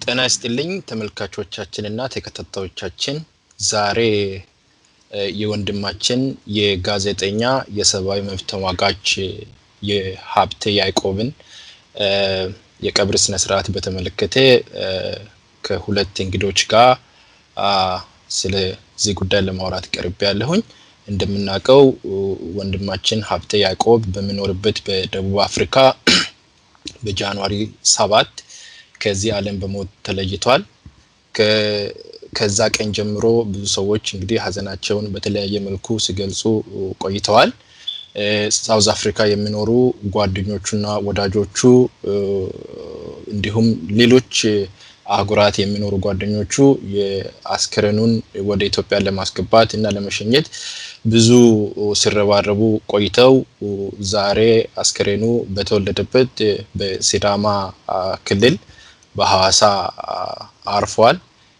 ጤና ይስጥልኝ ተመልካቾቻችንና ተከታታዮቻችን፣ ዛሬ የወንድማችን የጋዜጠኛ የሰብአዊ መብት ተሟጋች የሀብቴ ያዕቆብን የቀብር ስነ ስርዓት በተመለከተ ከሁለት እንግዶች ጋር ስለዚህ ጉዳይ ለማውራት ቀርቤ ያለሁኝ። እንደምናውቀው ወንድማችን ሀብቴ ያዕቆብ በሚኖርበት በደቡብ አፍሪካ በ January 7 ከዚህ ዓለም በሞት ተለይቷል። ከዛ ቀን ጀምሮ ብዙ ሰዎች እንግዲህ ሀዘናቸውን በተለያየ መልኩ ሲገልጹ ቆይተዋል። South Africa የሚኖሩ ጓደኞቹና ወዳጆቹ እንዲሁም ሌሎች አህጉራት የሚኖሩ ጓደኞቹ የአስክሬኑን ወደ ኢትዮጵያ ለማስገባት እና ለመሸኘት ብዙ ሲረባረቡ ቆይተው ዛሬ አስክሬኑ በተወለደበት በሲዳማ ክልል በሐዋሳ አርፏል።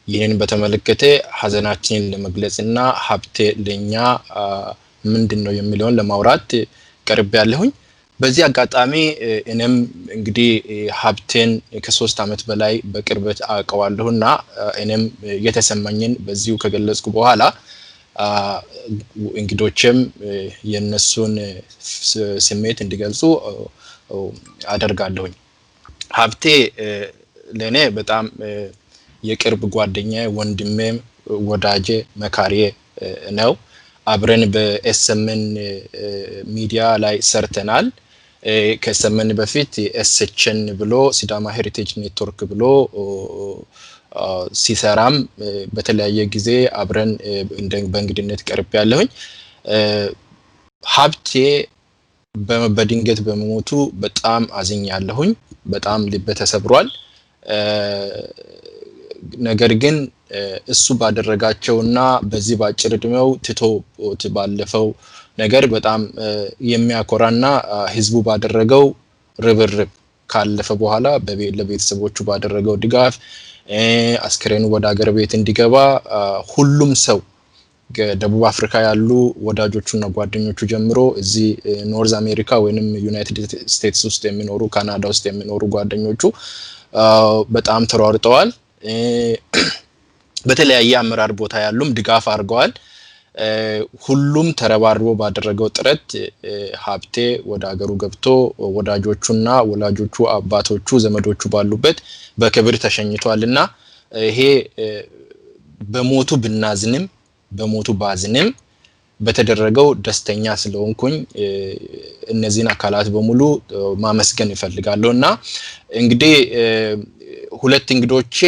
ይህንን በተመለከተ ሀዘናችንን ለመግለጽ እና ሀብቴ ለኛ ምንድን ነው የሚለውን ለማውራት ቀርቤ ያለሁኝ። በዚህ አጋጣሚ እኔም እንግዲህ ሀብቴን ከ3 ዓመት በላይ በቅርበት አውቀዋለሁ እና እኔም የተሰማኝን በዚሁ ከገለጽኩ በኋላ እንግዶችም የነሱን ስሜት እንዲገልጹ አደርጋለሁኝ። ሀብቴ ለእኔ በጣም የቅርብ ጓደኛ፣ ወንድሜም፣ ወዳጄ፣ መካሪዬ ነው። አብረን በ SMN ሚዲያ ላይ ሰርተናል። ከ SMN በፊት SHN ብሎ ሲዳማ Heritage Network ብሎ ሲሰራም በተለያየ ጊዜ አብረን በእንግድነት ቀርቤ ያለሁኝ። ሀብቴ በድንገት በመሞቱ በጣም አዝኛለሁኝ። በጣም ልቤ ተሰብሯል። ነገር ግን እሱ ባደረጋቸውና በዚህ በአጭር እድሜው ትቶ ባለፈው ነገር በጣም የሚያኮራና ህዝቡ ባደረገው ርብርብ ካለፈ በኋላ ለቤተሰቦቹ ባደረገው ድጋፍ አስክሬኑ ወደ ሀገር ቤት እንዲገባ ሁሉም ሰው ደቡብ አፍሪካ ያሉ ወዳጆቹና ጓደኞቹ ጀምሮ እዚህ North America ወይንም United States ውስጥ የሚኖሩ፣ ካናዳ ውስጥ የሚኖሩ ጓደኞቹ በጣም ተሯርጠዋል። በተለያየ አመራር ቦታ ያሉም ድጋፍ አድርገዋል። ሁሉም ተረባርቦ ባደረገው ጥረት ሀብቴ ወደ ሀገሩ ገብቶ ወዳጆቹና ወላጆቹ፣ አባቶቹ፣ ዘመዶቹ ባሉበት በክብር ተሸኝቷል እና ይሄ በሞቱ ብናዝንም፣ በሞቱ ባዝንም በተደረገው ደስተኛ ስለሆንኩኝ እነዚህን አካላት በሙሉ ማመስገን እፈልጋለሁ። እና እንግዲህ ሁለት እንግዶቼ፣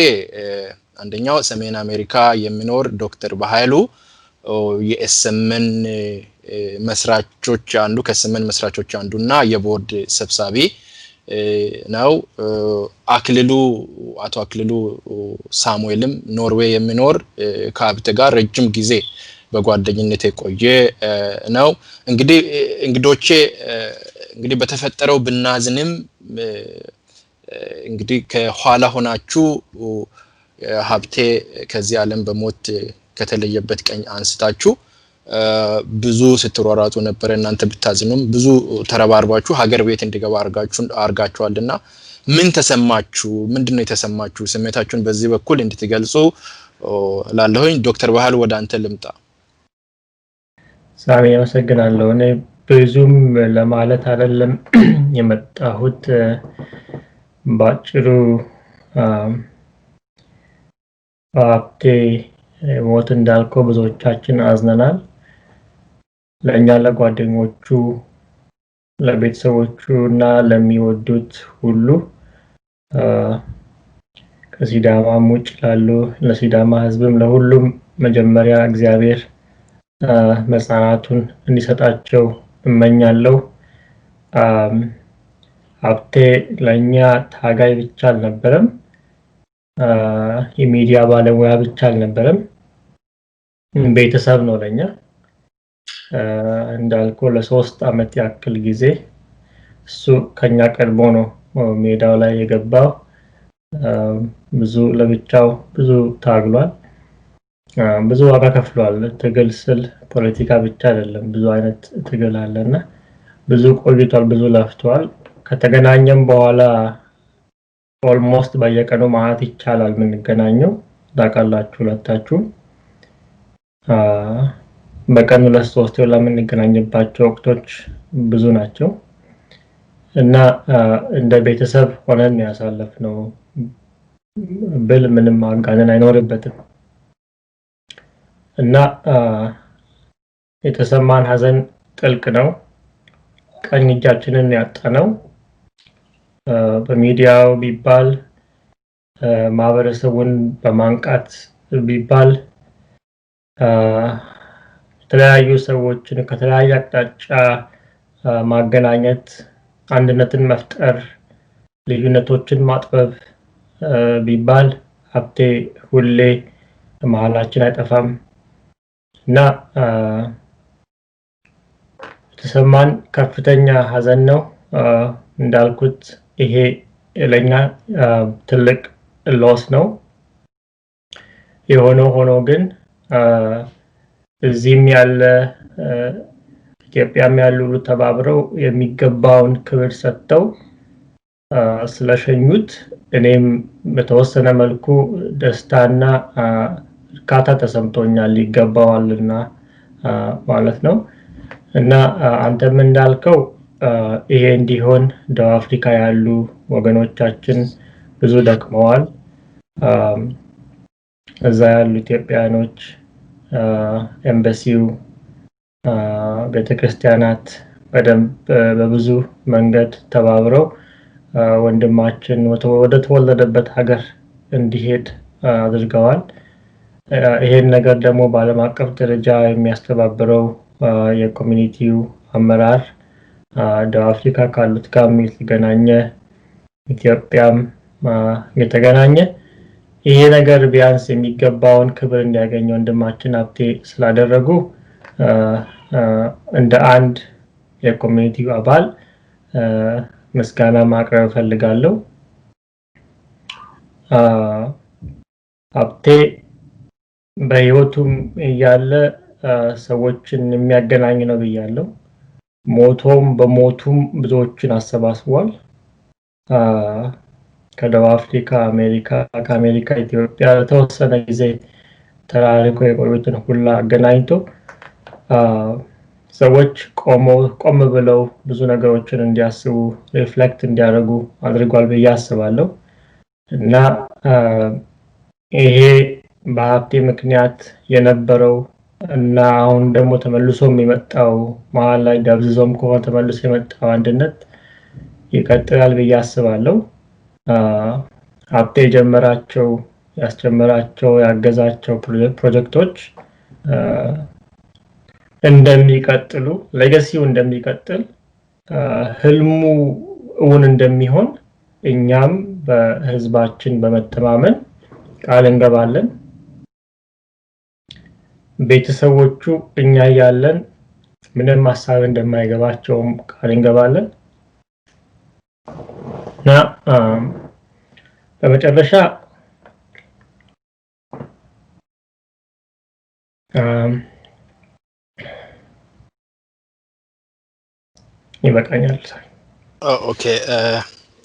አንደኛው ሰሜን አሜሪካ የሚኖር ዶክተር በኃይሉ የ SMN መስራቾች አንዱ፣ ከ SMN መስራቾች አንዱ እና የቦርድ ሰብሳቢ ነው። አክሊሉ፣ አቶ አክሊሉ ሳሙኤልም ኖርዌይ የሚኖር ከሀብቴ ጋር ረጅም ጊዜ በጓደኝነት የቆየ ነው። እንግዲህ እንግዶቼ፣ እንግዲህ በተፈጠረው ብናዝንም እንግዲህ ከኋላ ሆናችሁ ሀብቴ ከዚህ ዓለም በሞት ከተለየበት ቀን አንስታችሁ ብዙ ስትሯሯጡ ነበረ። እናንተ ብታዝኑም ብዙ ተረባርባችሁ ሀገር ቤት እንዲገባ አርጋችኋልና ምን ተሰማችሁ? ምንድነው የተሰማችሁ? ስሜታችሁን በዚህ በኩል እንድትገልጹ ላለሁኝ። ዶክተር ባህሉ ወደ አንተ ልምጣ። ሳሚ፣ አመሰግናለሁ። እኔ ብዙም ለማለት አይደለም የመጣሁት። ባጭሩ በሀብቴ ሞት እንዳልከው ብዙዎቻችን አዝነናል። ለእኛ ለጓደኞቹ፣ ለቤተሰቦቹ እና ለሚወዱት ሁሉ፣ ከሲዳማም ውጭ ላሉ ለሲዳማ ሕዝብም ለሁሉም መጀመሪያ እግዚአብሔር መጽናናቱን እንዲሰጣቸው እመኛለሁ። ሀብቴ ለእኛ ታጋይ ብቻ አልነበረም፣ የሚዲያ ባለሙያ ብቻ አልነበረም፣ ቤተሰብ ነው ለኛ። እንዳልኩ ለ3 ዓመት ያክል ጊዜ እሱ ከኛ ቀድሞ ነው ሜዳው ላይ የገባው። ብዙ ለብቻው ብዙ ታግሏል። ብዙ ዋጋ ከፍሏል። ትግል ስል ፖለቲካ ብቻ አይደለም፣ ብዙ አይነት ትግል አለና ብዙ ቆይቷል፣ ብዙ ለፍቷል። ከተገናኘም በኋላ Almost በየቀኑ ማለት ይቻላል የምንገናኘው ታውቃላችሁ፣ ሁለታችሁ በቀን ሁለት ሶስት የምንገናኝባቸው ወቅቶች ብዙ ናቸው እና እንደ ቤተሰብ ሆነን ያሳለፍነው ብል ምንም ማጋነን አይኖርበትም እና የተሰማን ሀዘን ጥልቅ ነው። ቀኝ እጃችንን ያጣነው በሚዲያው ቢባል፣ ማህበረሰቡን በማንቃት ቢባል፣ የተለያዩ ሰዎችን ከተለያየ አቅጣጫ ማገናኘት፣ አንድነትን መፍጠር፣ ልዩነቶችን ማጥበብ ቢባል ሀብቴ ሁሌ መሀላችን አይጠፋም እና የተሰማን ከፍተኛ ሀዘን ነው። እንዳልኩት ይሄ ለኛ ትልቅ loss ነው። የሆነ ሆኖ ግን እዚህም ያለ ኢትዮጵያም ያሉ ሁሉ ተባብረው የሚገባውን ክብር ሰጥተው ስለሸኙት እኔም በተወሰነ መልኩ ደስታና እርካታ ተሰምቶኛል፣ ይገባዋልና ማለት ነው። እና አንተም እንዳልከው ይሄ እንዲሆን ደቡብ አፍሪካ ያሉ ወገኖቻችን ብዙ ደክመዋል። እዛ ያሉ ኢትዮጵያኖች፣ ኤምባሲው፣ ቤተክርስቲያናት በደንብ በብዙ መንገድ ተባብረው ወንድማችን ወደ ተወለደበት ሀገር እንዲሄድ አድርገዋል። ይሄን ነገር ደግሞ በዓለም አቀፍ ደረጃ የሚያስተባብረው የ community ው አመራር ደቡብ አፍሪካ ካሉት ጋር የተገናኘ፣ ኢትዮጵያም የተገናኘ፣ ይሄ ነገር ቢያንስ የሚገባውን ክብር እንዲያገኝ ወንድማችን ሀብቴ ስላደረጉ እንደ አንድ የ community ው አባል ምስጋና ማቅረብ እፈልጋለሁ። ሀብቴ በህይወቱም እያለ ሰዎችን የሚያገናኝ ነው ብያለሁ። ሞቶም በሞቱም ብዙዎችን አሰባስቧል። ከደቡብ አፍሪካ አሜሪካ፣ ከአሜሪካ ኢትዮጵያ ለተወሰነ ጊዜ ተራርቆ የቆዩትን ሁላ አገናኝቶ ሰዎች ቆም ብለው ብዙ ነገሮችን እንዲያስቡ፣ reflect እንዲያደርጉ አድርጓል ብዬ አስባለሁ። እና ይሄ በሀብቴ ምክንያት የነበረው እና አሁን ደግሞ ተመልሶ የመጣው፣ መሀል ላይ ደብዝዞም ከሆነ ተመልሶ የመጣው አንድነት ይቀጥላል ብዬ አስባለሁ። ሀብቴ የጀመራቸው፣ ያስጀመራቸው፣ ያገዛቸው ፕሮጀክቶች እንደሚቀጥሉ፣ legacy ው እንደሚቀጥል፣ ህልሙ እውን እንደሚሆን እኛም በህዝባችን በመተማመን ቃል እንገባለን። ቤተሰቦቹ እኛ እያለን ምንም ሀሳብ እንደማይገባቸውም ቃል እንገባለን። እና በመጨረሻ ይበቃኛል። Okay፣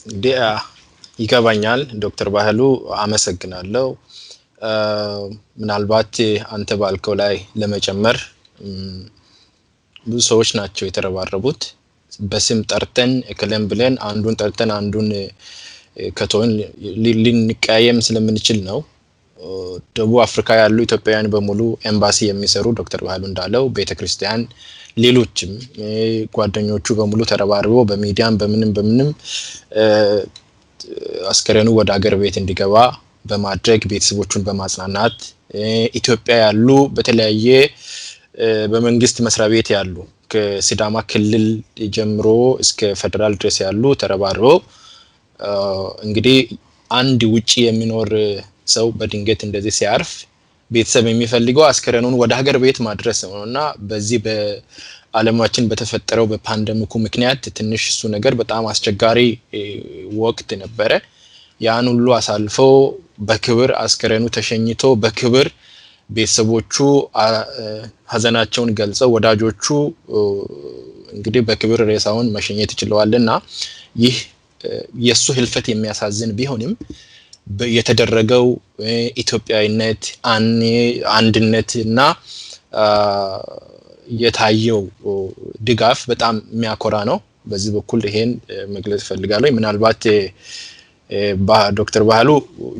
እንግዲህ ይገባኛል። ዶክተር ባህሉ አመሰግናለሁ። ምናልባት አንተ ባልከው ላይ ለመጨመር፣ ብዙ ሰዎች ናቸው የተረባረቡት። በስም ጠርተን እከሌን ብለን አንዱን ጠርተን አንዱን ከተውን ልንቀያየም ስለምንችል ነው። ደቡብ አፍሪካ ያሉ ኢትዮጵያውያን በሙሉ፣ ኤምባሲ የሚሰሩ፣ ዶክተር ባህሉ እንዳለው ቤተክርስቲያን፣ ሌሎችም ጓደኞቹ በሙሉ ተረባርበው በሚዲያም በምንም በምንም አስከሬኑ ወደ ሀገር ቤት እንዲገባ በማድረግ፣ ቤተሰቦቹን በማጽናናት፣ ኢትዮጵያ ያሉ በተለያየ በመንግስት መስሪያ ቤት ያሉ ከሲዳማ ክልል ጀምሮ እስከ ፌዴራል ድረስ ያሉ ተረባርበው፣ እንግዲህ አንድ ውጪ የሚኖር ሰው በድንገት እንደዚህ ሲያርፍ ቤተሰብ የሚፈልገው አስከሬኑን ወደ ሀገር ቤት ማድረስ ነው። እና በዚህ በዓለማችን በተፈጠረው በ pandemic ኩ ምክንያት ትንሽ እሱ ነገር በጣም አስቸጋሪ ወቅት ነበረ። ያን ሁሉ አሳልፈው በክብር አስከሬኑ ተሸኝቶ፣ በክብር ቤተሰቦቹ ሀዘናቸውን ገልጸው፣ ወዳጆቹ እንግዲህ በክብር ሬሳውን መሸኘት ችለዋል። እና ይህ የእሱ ህልፈት የሚያሳዝን ቢሆንም የተደረገው ኢትዮጵያዊነት፣ አንድነት እና የታየው ድጋፍ በጣም የሚያኮራ ነው። በዚህ በኩል ይሄን መግለጽ እፈልጋለሁ። ምናልባት ዶክተር ባህሉ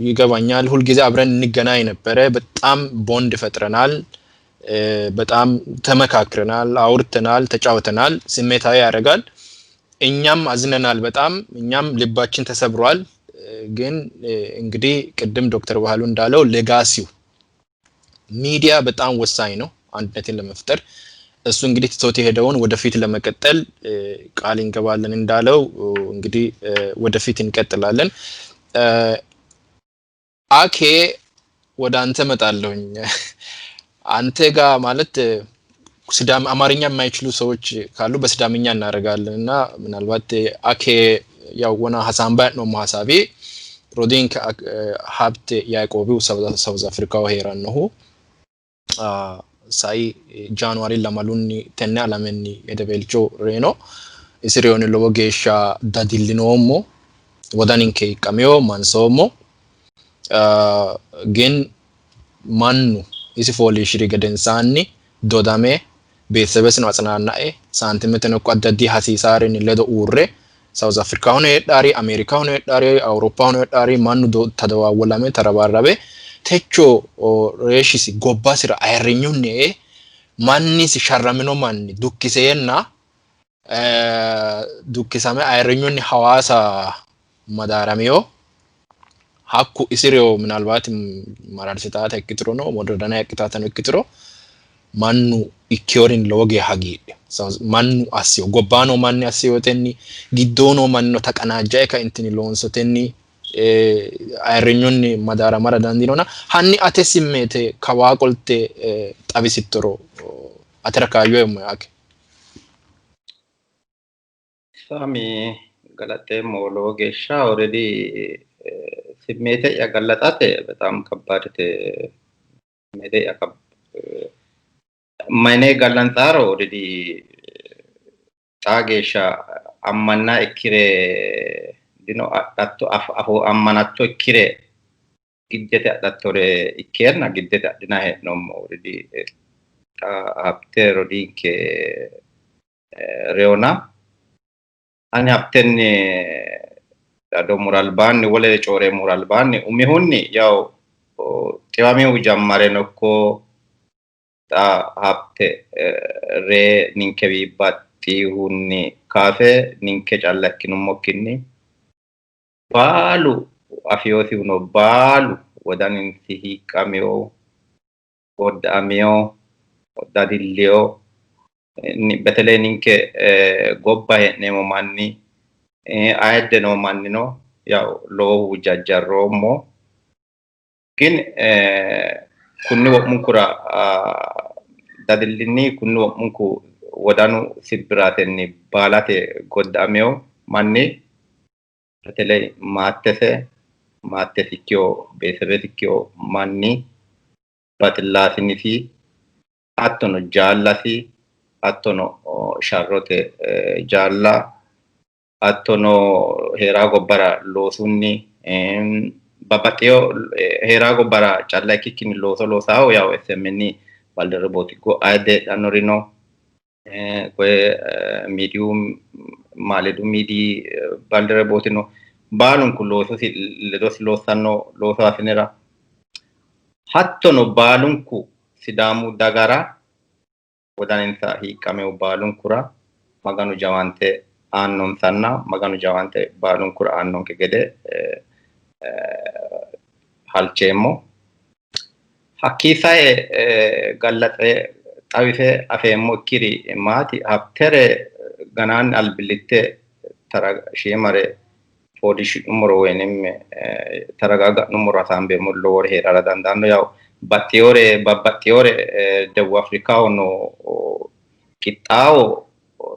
ይገባኛል፣ ሁልጊዜ አብረን እንገናኝ ነበረ። በጣም ቦንድ ፈጥረናል። በጣም ተመካክረናል፣ አውርተናል፣ ተጫውተናል። ስሜታዊ ያደርጋል። እኛም አዝነናል በጣም፣ እኛም ልባችን ተሰብሯል። ግን እንግዲህ ቅድም ዶክተር ባህሉ እንዳለው legacy ው ሚዲያ በጣም ወሳኝ ነው አንድነትን ለመፍጠር። እሱ እንግዲህ ትቶት የሄደውን ወደፊት ለመቀጠል ቃል እንገባለን እንዳለው እንግዲህ ወደፊት እንቀጥላለን። አኬ፣ ወደ አንተ መጣለሁኝ። አንተ ጋር ማለት ሲዳም አማርኛ የማይችሉ ሰዎች ካሉ በሲዳምኛ እናደርጋለን እና ምናልባት አኬ ያው wona hasaambanni hee'noommo hasaawi rodiinke Habte Yaiqoobihu South Africaho hee'rannohu sai January 2nni tenne alamenni hedeweelcho reyino. Isi reyonni lowo geeshsha dadillinoommo, wodaninke hiiqqameyo, mansoommo. ግን mannu isi fooliishshiri gedensaanni dodame beetesebesino atsinaannae saantimeteno ikko addi addi hasiisaarinni ledo uurre South Africahono heedhaari, Ameerikahono heedhaari, Awuroppahono heedhaari mannu tadawaawwalame tarabaarrabe techo reeshshisi gobbasira ayirrinyunni ee mannisi sharramino manni dukkiseenna dukkisame ayirrinyunni Hawaasa madaaramino. Hakku isi reyo ምናልባት mararsitaata ikkiturono wodana ikkitaatano ikkituro mannu ikkiyorin lowo geeshsha hagiidhe mannu assiyo gobbaa noo manni assiyotenni giddoo noo mannino taqanaajjae kaintini loonsotenni ayirrinyunni madaaramara dandiinona, hanni ate simmeete kawaa qolte xawisittoro atera kaayyo eemmo yaake. Saami, galaxeemmo lowo geeshsha. Already ስሜቴ'ya galaxate በጣም ከባድte። ስሜቴ'ya mayine gallanxaaro already xaa geeshsha ammanna ikkire dino adhatto afo ammanatto ikkire giddete adhattore ikkeenna giddete adhina hee'noommo. Already xa Habte rodiinke reyona ani Habtenni dhadommura albaanni wolere cooreemmura albaanni umihunni yaw xiwamihu jammareno ikko xa Habte ree ninkewii baxxihunni kaase ninke calla ikkinummokkinni baalu afiyosihuno baalu wodaninsi hiiqqamiyo, godda'amiyo, dadilliyo. በተለይ ninke gobba hee'neemmo manni, ayidde noo mannino yaw lowohu jajjarroommo. ግን kunni wo'munkura dadillinni, kunni wo'munku wodanu sibbiraatenni baalate godda'amiyo manni በተለይ maattese maattesi ikkiyo beetesebesi ikkiyo manni, baxillaasinisi, hattono jaallasi, hattono sharrote jaalla, hattono heeraa gobbara loosunni babbaxxiyo heeraa gobbara calla ikkikkinni looso loosaahu yaw SMN balderebooti ayidde heedhannori no, koye miidiyu maaledu miidii balderebooti no, baalunku loososi ledosi loossanno loosaasinera, hattono baalunku Sidaamu dagara wodaninsa hiiqqamehu baalunkura Maganu jawaante aannonsanna Maganu jawaante baalunkura aannonke gede halcheemmo. Hakkii sae gallaxe xawise afeemmo ikkiri maati Habtere ganaanni albillitte tara shiimare fooliishshi'nummoro woyinim taragaaga'nummoro hasaambeemmo lowore hee'rara dandaanno. Yaw baxxiyore babbaxxiyore Debuub Afrikaho noo qixxaawo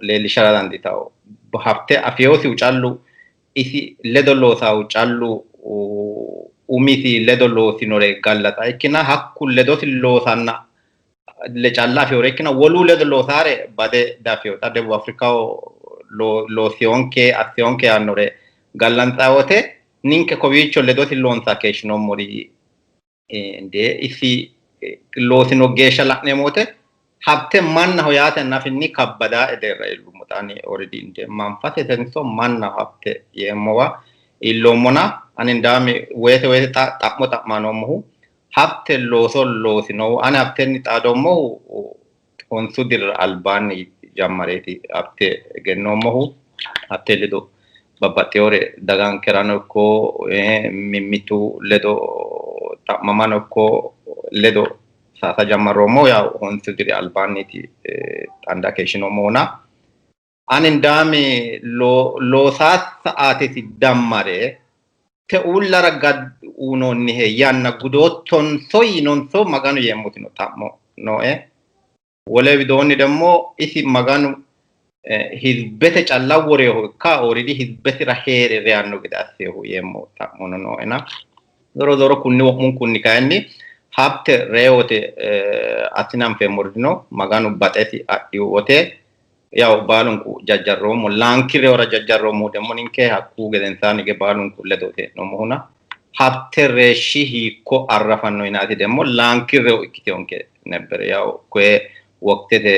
leellishara dandiitawo. Habte afiyosihu callu, isi ledo loosaahu callu umisi ledo loosinore gallaxa ikkina hakku ledosi loosanna le calla afiyore ikkina wolu ledo loosaare bade dafiyo. Xa Debuub Afrikaho loosiyonke assiyonke yaannore Gallanxaa wote ninke kowiicho ledosi loonsa keeshshinoommori inde isi loosino geeshsha la'neemmo wote Habte mannaho yaate nafinni kabbadaa deerra iillummo. Xaani already inde manfasetenso mannaho Habte yeemmowa iilloommona, ani ndaami woyte woyte xa'mo xa'maa noommohu Habte looso loosinohu, ani Habtenni xaadoommohu 9 dirira albaanni jammareeti Habte egennoommohu. Habte ledo babbaxxewore dagankerano ikko mimmitu ledo xa'mamano ikko ledo saasa jammarroommo yaw 9 diri albaanniiti xaanda keeshshinoommohuna, ani ndaami loosaa sa'aateti dammare te uullara gad uyinoonnihe yanna gudoottonso yinonso Maganu yeemmotino xa'mo nooe. Wole widoonni ደግሞ isi Maganu hizbete calla woreeho ikka already hizbesira hee're reyanno gede asseehu yeemmo xa'mono nooena, zoro zoro kunni wo'munkunni kayinni Habte reyote assine anfeemmori dino. Maganu baxesi adhi wote yaw baalunku jajjarroommo, laanki reyora jajjarroommohu demmo ninke hakkuu gedensaanni hige baalunku ledo hee'noommohuna, Habte reeshshi hiikko arrafanno yinaati demmo laanki reyo ikkiteonke nebbere. Yaw koye waqtete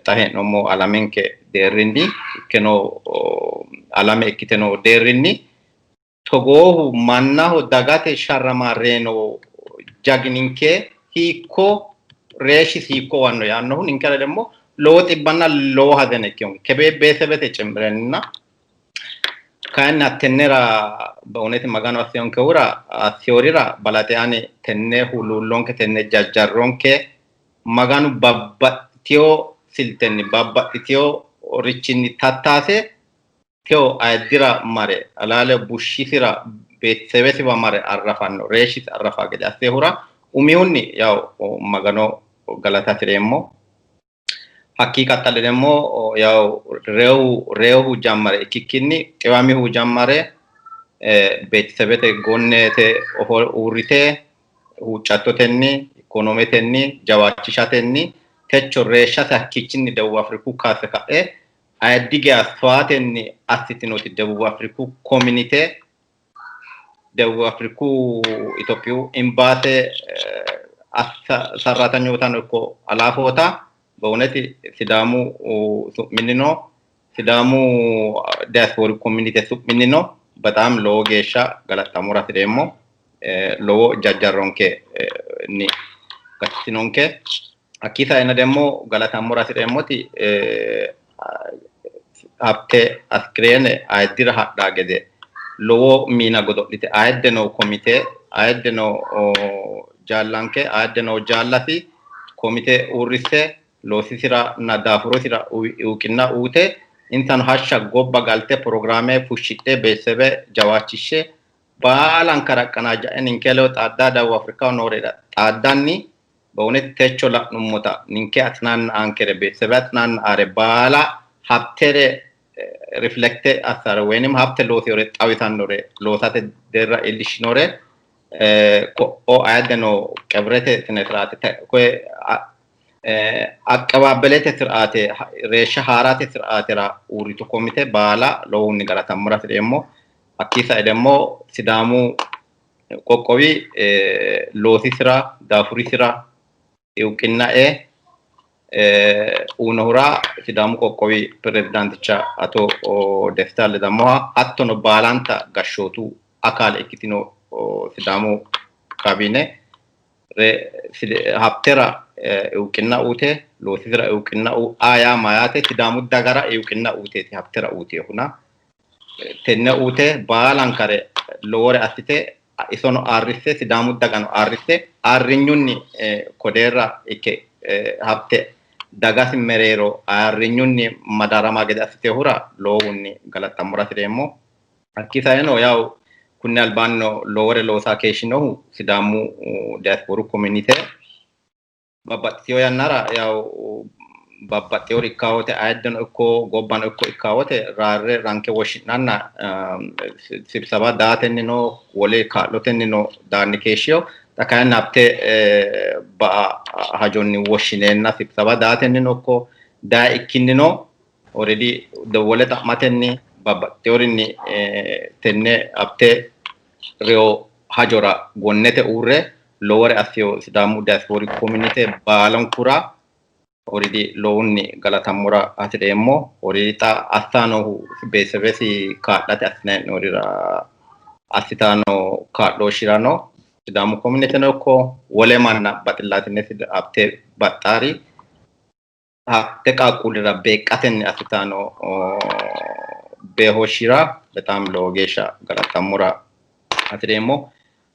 xa hee'noommo alamenke deerrinni ikke noo alame ikkite noo deerrinni togoohu mannaho dagate sharrama reyino jagninke hiikko reeshshisi hiikko wanno yaannohu ninkera demmo lowo xibbanna lowo hazene ikkinonke kebeebbeesebete cimrenna. Kayinni hattennera በእውነት Maganu asseyonkehura asseyorira balaxe ani tenne huluullonke, tenne jajjarronke Maganu babbaxxiteyo siltenni babbaxxiteyo richinni tattaase teo ayiddira mare alaale bushshisira beetesebesiwa mare arrafanno reeshshisi arrafa gede asseehura umihunni yaw Magano galata hasireemmo. Hakkii qaxxale demmo yaw reyohu jammare ikkikkinni xiwamihu jammare beetesebete gonnete uurrite huuccattotenni, ikonometenni, jawaachishatenni techo reeshshase hakkiichinni Debuub Afriku kaase ka'e ayiddi geya soyaatenni assitinoti Debuub Afriku kominite, Debuub Afriku Itophiyu imbaase sarratanyootano ikko alaafoota በእውነት Sidaamu su'minnino Sidaamu diaspori community su'minnino በጣም lowo geeshsha galaxxammora hasireemmo. Lowo jajjarronke ni gatisinonke. Hakkii saena demmo galatammora hasireemmoti Habte askireene ayiddira hadhaa gede lowo miina godo'lite ayidde noo komite, ayidde noo jaallanke, ayidde noo jaallasi komite uurrisse loosisiranna daafurosira uqinna uute insano hashsha gobba galte pirogiraame fushshidhe beetesebe jawaachishshe baalanka raqqanaajja'e ninke ledo xaaddaa Debuub Afrikaho noore xaaddanni በእውነት techo la'nummota ninke atsinaanna aankere beetesebe atsinaanna aare baala Habtere riflekte assare woynim Habte loosiyore xawisannore loosate deerra iillishshinore ko'o ayidde noo qebrete sine siraate koye aqebaabelete siraate reeshsha haarate siraatera uurritu komite baala lowohunni galatammora hasireemmo. Hakkii sae demmo Sidaamu qoqqowi loosisira daafurisira iwqinnae uyinohura Sidaamu qoqqowi pirezidaanticha Ato Desta Ledamoha hattono baalanta gashshootu akaale ikkitino Sidaamu kaabine Habtera iwqinna uute loosisira iwqinna aa yaa mayaate Sidaamu dagara iwqinna uuteeti Habtera uutehuna tenne uute baalankare lowore assite isono aarrisse Sidaamu dagano aarrisse aarrinyunni kodeerra ikke Habte dagasi mereero aarrinyunni madarama gede assitehura lowohunni galaxxammora hasireemmo. Hakkii saeno yaw kunni albaannino lowore loosaa keeshshinohu Sidaamu diasporu community babbaxxiteyo yannara yaw babbaxxeyori ikkaa wote ayiddeno ikko gobbano ikko ikkaa wote raarre ranke woshshi'nanna sibsaba daatennino wole kaa'lotennino daanni keeshshiyo. Xa kayinni Habte ba'a hajonni woshshineenna sibsaba daatennino ikko daye ikkinnino already wole xa'matenni Babbaxxeyorinni tenne Habte reyo hajora gonnete uurre lowore assiyo Sidaamu diaspori community baalunkura already lowunni galatammora hasireemmo. Already xa assanohu beetesebesi kaa'late assinanni hee'noorira assitano kaa'looshshirano Sidaamu community-no ikko wole manna baxillaatine Habte baxxaari hatte qaaqquullira beeqqatenni assitano beehooshshira betam lowo geeshsha galatammora hasireemmo.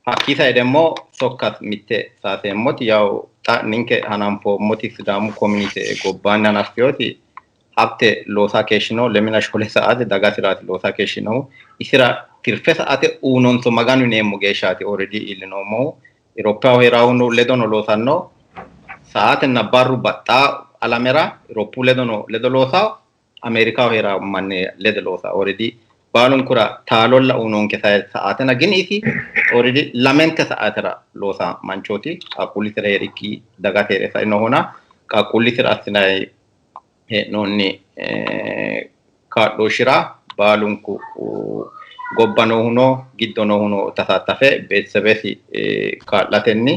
Hakkii sae ደግሞ sokka mitte saaseemmoti yaw xa ninke hananfoommoti Sidaamu community gobbaanni hanaffeyooti Habte loosa keeshshino lemina shole sa'ate dagasiraati loosa keeshshinohu isira tirfe sa'ate uunonso Maganu yineemmo geeshshaati already iillinoommohu. Itophiyaho heeraahu ledono loosanno sa'atenna barru baxxaa alamera Itophiyu ledono ledo loosawo, Ameerikaho heeraa manni ledo loosawo. Already baalunkura taalolla uunonke sa'atena gin isi already lamente sa'atera loosa manchooti qaaqquullisira heerikki dagate heere sainohona qaaqquullisira assinayi hee'noonni kaa'looshshira baalunku gobba noohuno giddo noohuno tasaattafe beetesebesi kaa'latenni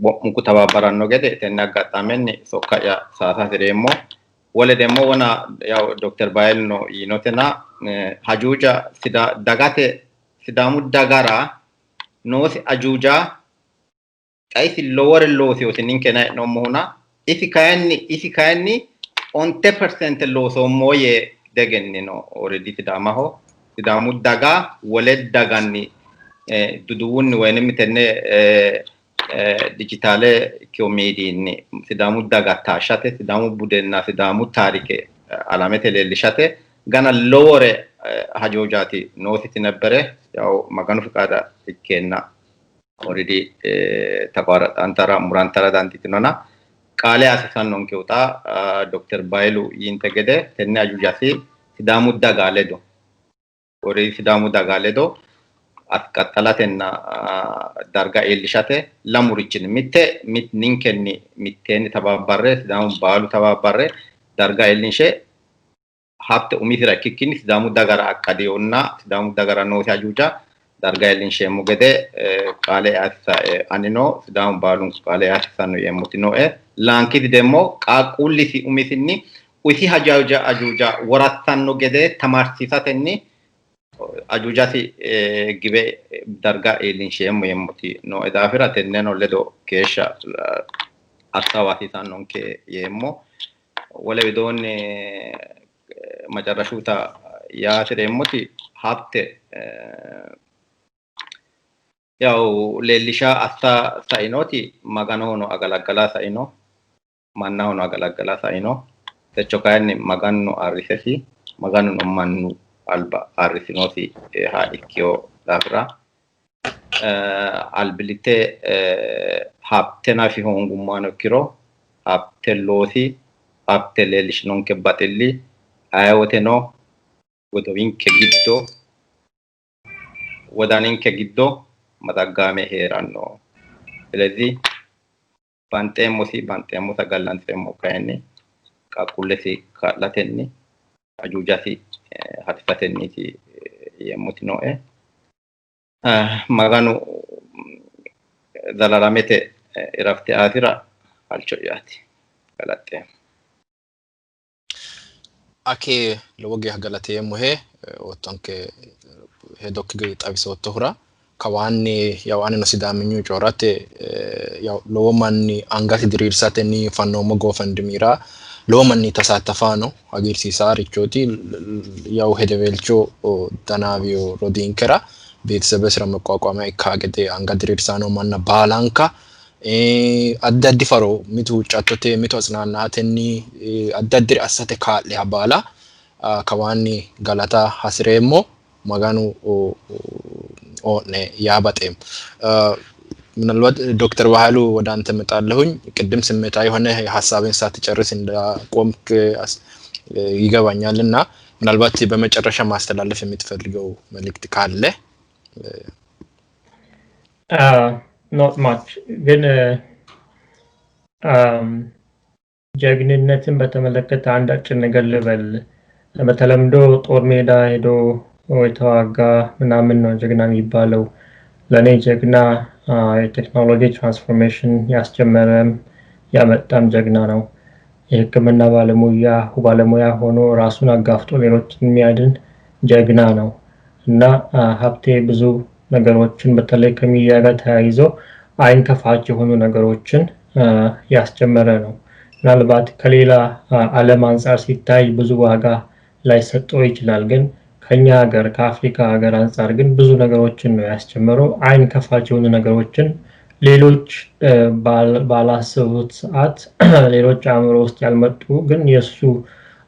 wo'munku tabaabbaranno gede tenne aggaxxamenni sokka'ya saasa hasireemmo. Wole demmo wona yaw Dr. Bayiluno yiinotena hajuuja dagate Sidaamu dagara noosi ajuuja xa isi lowore loosiyoti ninke hee'noommohuna isi kayinni 9% loosoommo yee degennino. Already Sidaamaho Sidaamu daga wole daganni duduwunni woyinim tenne dijitaale ikkiyo miidiinni Sidaamu daga taashshate, Sidaamu budenna Sidaamu taarike alamete leellishate gana lowore hajojaati noositi nebbere. Yaw Maganu fiqaada ikkeenna already taqwaaraxantara murantara dandiitinona qaale hasiisannonkehu xa Dr. Bayilu yiinte gede tenne ajuujasi Sidaamu daga ledo already Sidaamu daga ledo qaxxalatenna darga iillishate lamurichinni mitte ninkenni mitteenni tabaabbarre Sidaamu baalu tabaabbarre darga iillinshe Habte umisira ikkikkinni Sidaamu dagara akkadiyonna Sidaamu dagara noosi ajuuja darga iillinsheemmo gede qaale anino Sidaamu baalunku qaale hasiisanno yeemmoti nooe. Laankiti demmo qaaqquullisi umisinni isi hajaja ajuuja worattanno gede tamarsiisatenni ajuujasi gibe darga iillinsheemmo yeemmoti nooe daafira tenneno ledo geeshsha assawa hasiisannonke yeemmo. Wole widoonni macarashuuta yaa hasireemmoti Habte yaw leellisha assa sainoti Maganohono agalaggala saino, mannahono agalaggala saino. Techo kayinni Maganu arrisesi, Maganuno mannu alba arrisinosi ha ikkiyo daafira albillitte Habte nafi hoongummano ikkiro Habte loosi, Habte leellishinonke baxilli ayewoteno godowinke giddo, wodaninke giddo mazaggaame hee'ranno. ስለዚህ banxeemmosi banxeemmota gallanxeemmo kayinni qaaqquullesi kaa'latenni ajuujasi harisatenniiti yeemmoti nooe. Maganu zalalamete irafte aasira halcho'yaati. Galaxxeemmo. Ake lowo geeshsha galateemmohe oottonke hedokki xawisoottohura. Kawaanni yaw anino Sidaaminyu coorate yaw lowo manni angasi diriirsatenni fannoommo GoFundMe-ra lowo manni tasaattafaano hagiirsiisaarichooti. Yaw hedeweelcho danaawiyo rodiinkera beetesebesira መቋቋሚያ ikkaa gede anga diriirsaano manna baalanka addi addi faro mitu huuccattote mitu atsinaannatenni addi addiri assate kaa'liha baala kawaanni galata hasireemmo. Maganu oo'ne yaa baxeemmo። ምናልባት ዶክተር ባህሉ ወደ አንተ እመጣለሁኝ። ቅድም ስሜታዊ የሆነ ሀሳብን ሳትጨርስ እንዳቆምክ ይገባኛል እና ምናልባት በመጨረሻ ማስተላለፍ የምትፈልገው መልእክት ካለ። Not much ግን ጀግንነትን በተመለከተ አንድ አጭር ነገር ልበል። በተለምዶ ጦር ሜዳ ሄዶ የተዋጋ ምናምን ነው ጀግና የሚባለው። ለእኔ ጀግና የቴክኖሎጂ transformation ያስጀመረም ያመጣም ጀግና ነው። የሕክምና ባለሙያ ሆኖ ራሱን አጋፍጦ ሌሎችን የሚያድን ጀግና ነው እና ሀብቴ ብዙ ነገሮችን በተለይ ከሚዲያ ጋር ተያይዞ አይን ከፋች የሆኑ ነገሮችን ያስጀመረ ነው። ምናልባት ከሌላ ዓለም አንጻር ሲታይ ብዙ ዋጋ ላይሰጠው ይችላል። ግን ከኛ ሀገር ከአፍሪካ ሀገር አንጻር ግን ብዙ ነገሮችን ነው ያስጀመረው። አይን ከፋች የሆኑ ነገሮችን ሌሎች ባላሰቡት ሰዓት ሌሎች አእምሮ ውስጥ ያልመጡ ግን የእሱ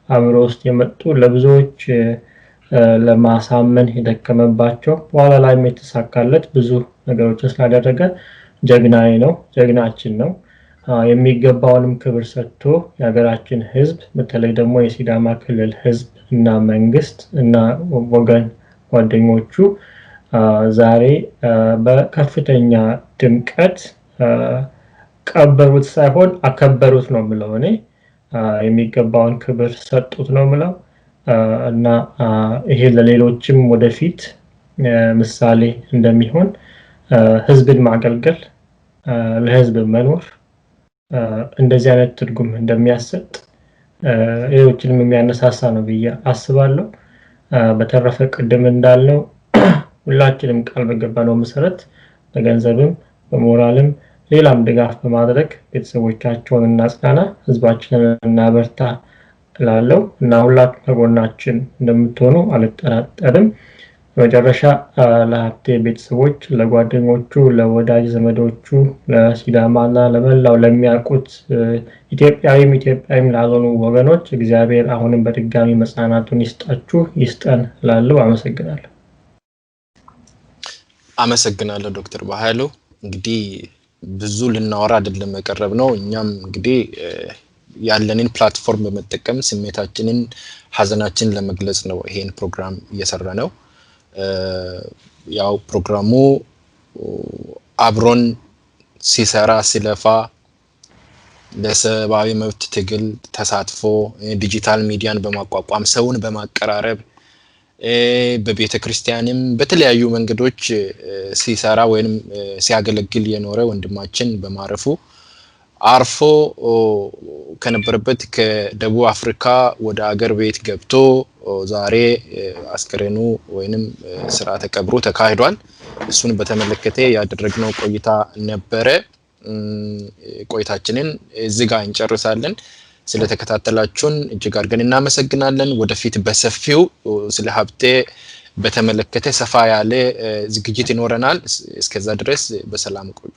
አእምሮ ውስጥ የመጡ ለብዙዎች ለማሳመን የደከመባቸው በኋላ ላይም የተሳካለት ብዙ ነገሮችን ስላደረገ ጀግናዬ ነው፣ ጀግናችን ነው። የሚገባውንም ክብር ሰጥቶ የሀገራችን ሕዝብ በተለይ ደግሞ የሲዳማ ክልል ሕዝብ እና መንግስት እና ወገን ጓደኞቹ ዛሬ በከፍተኛ ድምቀት ቀበሩት ሳይሆን አከበሩት ነው የምለው እኔ። የሚገባውን ክብር ሰጡት ነው የምለው እና ይሄ ለሌሎችም ወደፊት ምሳሌ እንደሚሆን ህዝብን ማገልገል፣ ለህዝብ መኖር እንደዚህ አይነት ትርጉም እንደሚያሰጥ ሌሎችንም የሚያነሳሳ ነው ብዬ አስባለሁ። በተረፈ ቅድም እንዳልነው ሁላችንም ቃል በገባነው መሰረት በገንዘብም በሞራልም ሌላም ድጋፍ በማድረግ ቤተሰቦቻቸውን እናጽናና፣ ህዝባችንን እናበርታ እላለሁ እና ሁላችሁም ከጎናችን እንደምትሆኑ አልጠራጠርም። በመጨረሻ ለሀብቴ ቤተሰቦች፣ ለጓደኞቹ፣ ለወዳጅ ዘመዶቹ፣ ለሲዳማና ለመላው ለሚያውቁት ኢትዮጵያዊም ኢትዮጵያዊም ላልሆኑ ወገኖች እግዚአብሔር አሁንም በድጋሚ መጽናናቱን ይስጣችሁ ይስጠን እላለሁ። አመሰግናለሁ። አመሰግናለሁ ዶክተር በኃይሉ። እንግዲህ ብዙ ልናወራ አይደለም የቀረብ ነው። እኛም እንግዲህ ያለንን platform በመጠቀም ስሜታችንን፣ ሀዘናችንን ለመግለጽ ነው ይሄን ፕሮግራም እየሰራ ነው። ያው ፕሮግራሙ አብሮን ሲሰራ ሲለፋ ለሰብአዊ መብት ትግል ተሳትፎ ዲጂታል ሚዲያን በማቋቋም ሰውን በማቀራረብ በቤተ ክርስቲያንም በተለያዩ መንገዶች ሲሰራ ወይም ሲያገለግል የኖረ ወንድማችን በማረፉ አርፎ ከነበረበት ከደቡብ አፍሪካ ወደ አገር ቤት ገብቶ ዛሬ አስከሬኑ ወይንም ስርዓተ ቀብሩ ተካሂዷል። እሱን በተመለከተ ያደረግነው ቆይታ ነበረ። ቆይታችንን እዚህ ጋር እንጨርሳለን። ስለተከታተላችሁን እጅግ አድርገን እናመሰግናለን። ወደፊት በሰፊው ስለ ሀብቴ በተመለከተ ሰፋ ያለ ዝግጅት ይኖረናል። እስከዛ ድረስ በሰላም ቆዩ።